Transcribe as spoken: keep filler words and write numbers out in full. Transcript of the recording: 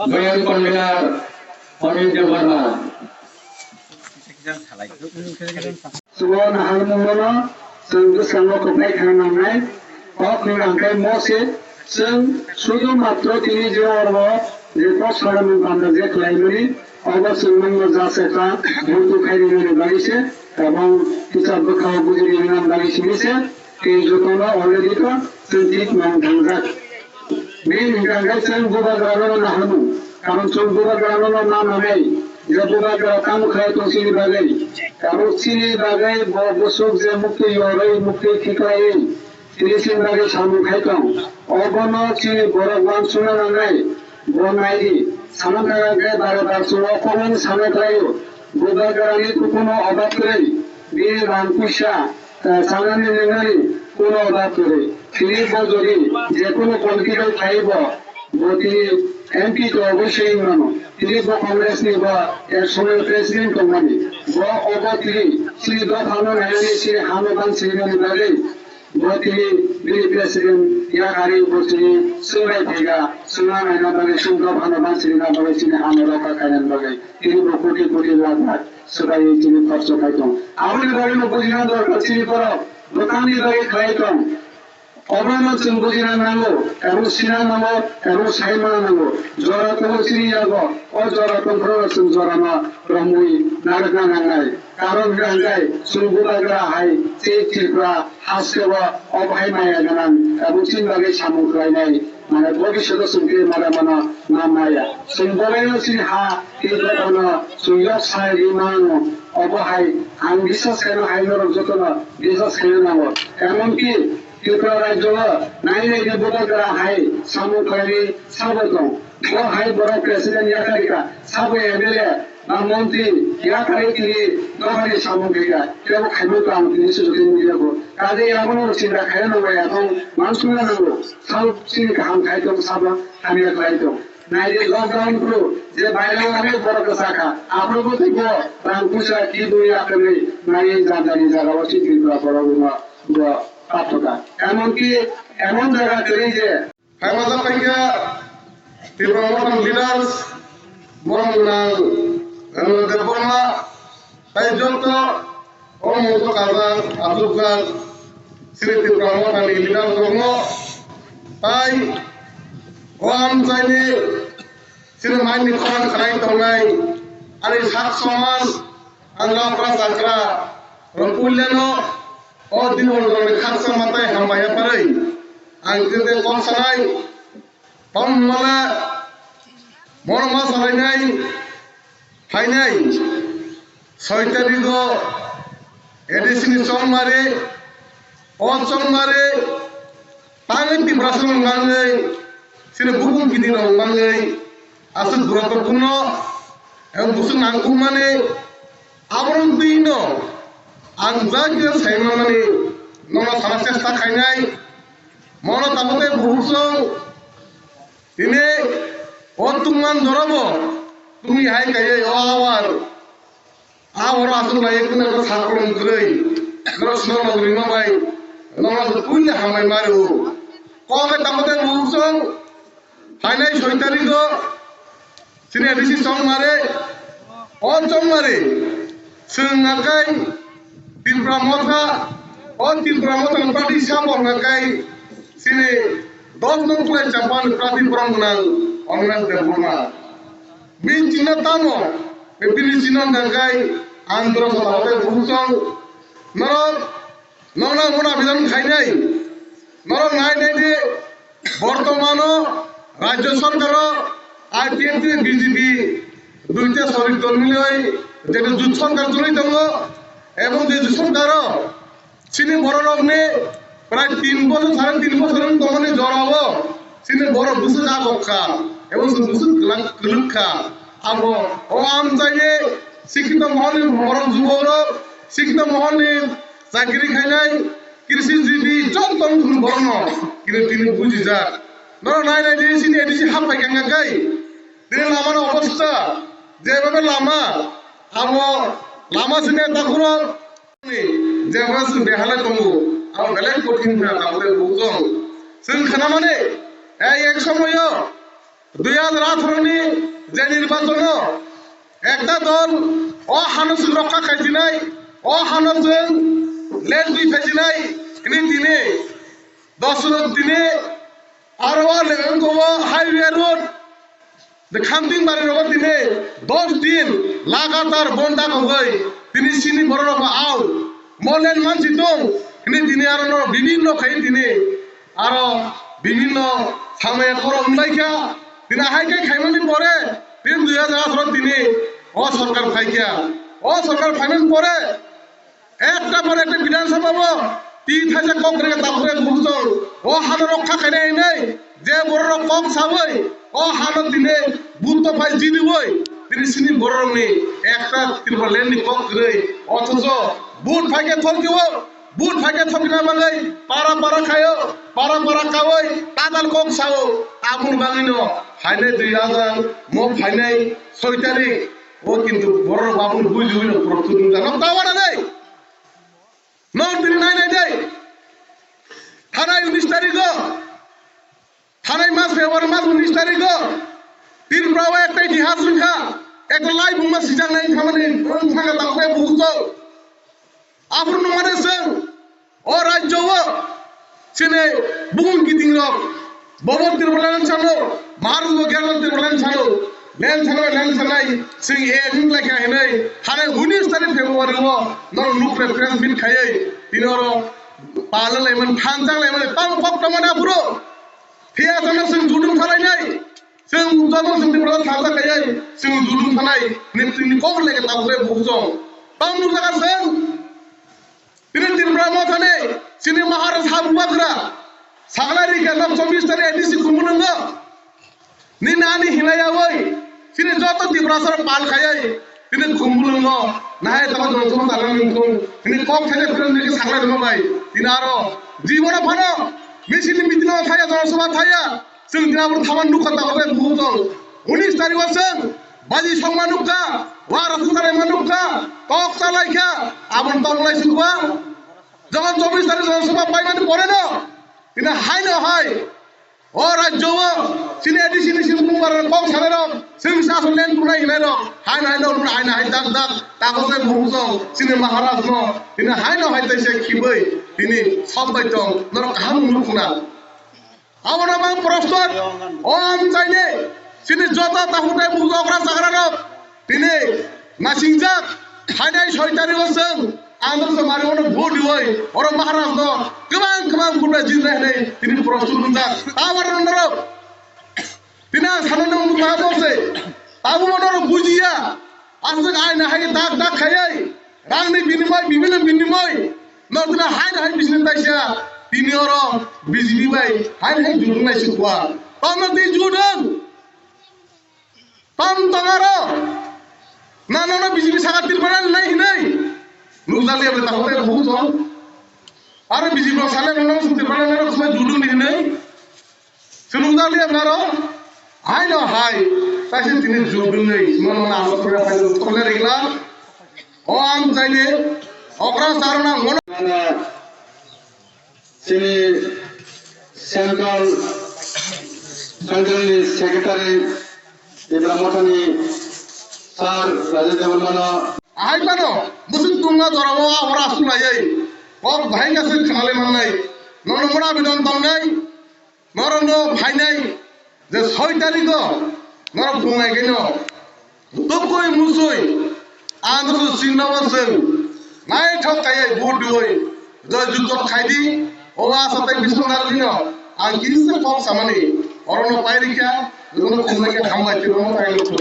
Mayor Convener Pramit Debbarma. Subo naharmungno chwng bwskango kwplai kha nangnai. Kok hwnka hwnkhe mo se chwng sudu matro tini je oro je kok sanani banda je khlaimani, obo chwng nangno jasekha muitu khai rinani bagwi se, ebong kichar bwkhao buji rinani bagwi simi se, tei jotono already to chwng thik nang thangjak. Bini hwnka hwnkhe chwng bubagrano naharmung, karon chwng bubagrano nananai je bubagra tamo khlai tong chini bagwi, tabuk chini bagwi bo bwswk je muktwi yorwi muktwi khiklaiwi tini chini bagwi samung khai tong, obono chini borok uansukna nangnai. Bo naidi, sana thangkhe bare bar chwng o kokno sana khlaio, bubagrani kukuno obab kwrwi, bini rang puisa, eh, chanani nwngnani kuno obab kwrwi. Tini bo jodi je kuno political khlai bo, bo tini M P to obosoi wng mano. Tini bo Congress ni bo, eh, zonal president tongmani. Bo obo tini chini dophano nainani chini hano ban sinani bagwi. Bo tini bini president yakarwi bo tini swngbai phaikha, swngna naina bagwi, swng dophano ban sinina bagwi, chini hano rokha khaina bagwi. Tini bo koti koti lakh lakh swkaiwi tini khorcho khai tong. Aboni bagwi no bujina dorkar chini borok. Bo tamni bagwi khlai tong. Obono chwng bujina nango, ebo sina nango, ebo saimana nango. Jora tongo chini yago, o jora tongphuru chwng jorano romwi narwkna nangnai. Karon hwnkhe chwng bubagra hai, tei Tripura hasteo obo hai maya gwnang, ebo chini bagwi samung khlainai. Mane bobisyoto chwng tei mada mano na maya. Chwng bobaino chini ha, tei dophano chwng yok sai ri mano. Obo hai ang biswas khaino hai norok jotono biswas khaino nango. Emonki Tripura rajyo o nai nai ni bubagra hai samung khlainai sabo tong. Bo hai borok president yakarika, sabo M L A ba montri yakarwi tini dophani samung khaika. Tebo khaimano tong tini social media bo. Kaje abono chinta khaina nango ya tong, mansukna nango. Sabo chini kaham khai tong, sabo hamya khlai tong. Nai di lockdown phuru je bairang ani borok kwchakha. Aphuru bo tei bo rang puisa kidui akhwrwi nai jani jani jaga o si Tripura borok rok bo. Pathoka. Emonki emon jaga kwrwi je. Hai masa paikha Tripura Mothani leaders, borok gwnang, Ranjit Debbarma, tai joto o muhurto kajak, achukjak, chini Tripura Mothani leaders rokno, tai o amchaini chini maini khorang khlai tongnai, ani sak soman, ang lapra chakra, rok puilano, O din hwnwi khaksa matai hambai ya pharwi. Ang tete kok sanai. Tom mala. Moro ma salainai. Phainai. Soi tarigo. A D C ni chongmari. O chongmari. Tangwi Tiprasa rok mangwi. Sini bukung bini rok mangwi. Aswk guruttopurno. Ang buswk nangkukmani. Abono twi no ang jagir sai manmani nono sana chesta khainai. Mono tabuk tei buhuk song tini o tungman jorabo tungwi hai kaiwi o awar awaro aswk lai kwnwi sakolom kwrwi. Norok swnam rok rima bai nono puila hambai mario. Kok bai tabuk tei buhuk song phainai soi tarigo. Chini A D C chongmari, o chongmari, chwng nakai Tripura Motha, o Tripura Motha ni party sabo nakai chini dos nong kulai champan party borok gwnang Ranjit Debbarma. Bini china tamo, bini china nakai Andhra Sota hote Bhushan, norok Nokna mona bidan khainai. Norok nai nai di, bortomano rajyo sorkaro I P F T B J P duita sorik dol miloi jeta jut sorkar choli tongo, ebong je jut sorkaro chini bororokni prai tin bochor, sare tin bochor wng tongmani jorao chini borok bwswk jagokha, ebong chwng bwswk kwlwng, kwlwngkha. Abo o amchaini sikhito mohorni borok juborok, sikhito mohorni chakiri khainai, Krishi jibi joto wng thung borokno kini tini bujijak. Norok nai nai di sini A D C haphai kha khe tini lama ni obostha, jeba lama, abo lama sini takhurok ni jeba chwng behalai tongo, abo belai kothin kha tabuk bujong. Chwng khanamani ei ek somoyo dui hajar atharo ni je nirbachono ekta dol o hano chwng rokha khaijinai, o hano chwng land twi khaijinai, hwnwi tini dos rok tini aro o le-, wngkha o highway road, the Khamting bari rogo tini dos din lagatar bon da khogwi tini sini borok rok au mo land mansi tong hwnwi tini aro no bibinno khai tini aro bibinno samaya khorok wnglaikha. Tini hai khe khaimani pore tini dui hajar atharo tini o sorkar phaikha. O sorkar phaimani pore ekta pore ekta Bidhan Sabha bo twi thaisa kok rega tabuk rega bujong. O hano rokha khainai hinwi je borok rok kok sawi o hano tini butto phai jidiwi tini sini borok rokni ekta Tripura land ni kok kwrwi. Othocho vote phaikhe thokjio. Vote phaikhe thokna bagwi para para khaio, para para kaui tatal kok sao. Aboni bagwino phainai dui hajar mo phainai soi tarik o kintu borok babuni bui jui no borok tunu jana tawana dei. Nok tini nai nai dei. Thanai unis tarik o Thanai mas February mas unis tarik o Tripura o ekta itihas wngkha, ekta laibuma sijak nai thamani wngkha tangkhe buhuk tong. Aphuru nungmani chwng o rajyo o chini bumung kiting rok bobo Tripura land sano, Maharaj bo Kerala Tripura land sano, land sano land sanai chwng e wnglaikha hinwi thanai unis tarik February o norok nukre press meet khaiwi tini oro pala laimani thansa laimani tamo kok tongmani aphuru. Phiya jano chwng judum khlainai, chwng joto chwng Tripura thangsa khaiyai, chwng judum khanai, nini tini kok lege tabuk re bukhuk chwng. Tamo nukjakha chwng, tini Tripura mothani, chini Maharaj ha bubagra, sakla rikha nok chobbish tarik A D C khumulwngo. Nini ani hinai yaoi, chini joto Tiprasa rok pal khaioi, tini khumulwngo, nahai tamo joto tamo tamo nungkung, tini kok thaide phirong nini sakla rwma bai, tini aro, jibono phano, misil ni meeting o thaya, jana sabha thaya, chwng tini abo thaman nukha tamo tei bukhuk tong, unis tarik o chwng, baji songma nukha, wara thukharema nukha, kok chalaikha, aboni tonglaisukha, jokhon chobbish tarik jana sabha paimani pore no, tini haino hai, O rajyo o chini A D C ni sini bumung barani kok sanai rok, chwng sa aswk land tunai hinai rok, haino haino rok haino hai dak dak, tago se bumung song, chini Maharaj no, tini haino hai tai se khibui, tini sok bai tong, norok kaham nukna. Abono bang prostor, o amchaine, chini joto takhuk tai bumung okra chagra rok, tini nasingjak, hainai soi tarik o chwng, Andhra Samari ono vote dioi, oro Maharaj no kwbang kwbang vote bai jin rehne tini prostur wngjak. Abo rwngrok tini ang sana nung ma bo se. Abo mono rok bujiya. Aswk aina hai dak dak khayai. Rang ni binimoi, bibino binimoi. No tini hai hai bisni taisa. Tini oro B J P bai hai hai jurung nai sukwa. Tono ti jurung. Tam tongaro. Na, na, na, B J P saka Tripura nai hinai. Nukjak liya beta hote buku to. Aro B J P sale na, na, Tripura nai na, na, judung ni hinai. Sunukjak liya beta ro. Hai no hai. Taisi tini judung nai. Mana mana amo kore pai kore rigla. O am jaine. Okra sarana mono. Chini Central, Central ni Secretary Tipra Mothani Sir Rajesh Debbarmano. Ahai phano, musuk tungma jorao abora sulaiwi, kok bahai khe khwnalai mannai, nono mura bidon tongnai, norokno phainai, je soi tarikh o norok bungnai khe no, tubui musui ang chwng singno bo chwng naithok kaiwi vote diwi joy jukto khai di. O asa tei bising narwkno ang kisa kok samani orono pai rikha, jotono khumlai khe hambai tei omo tai lukhu.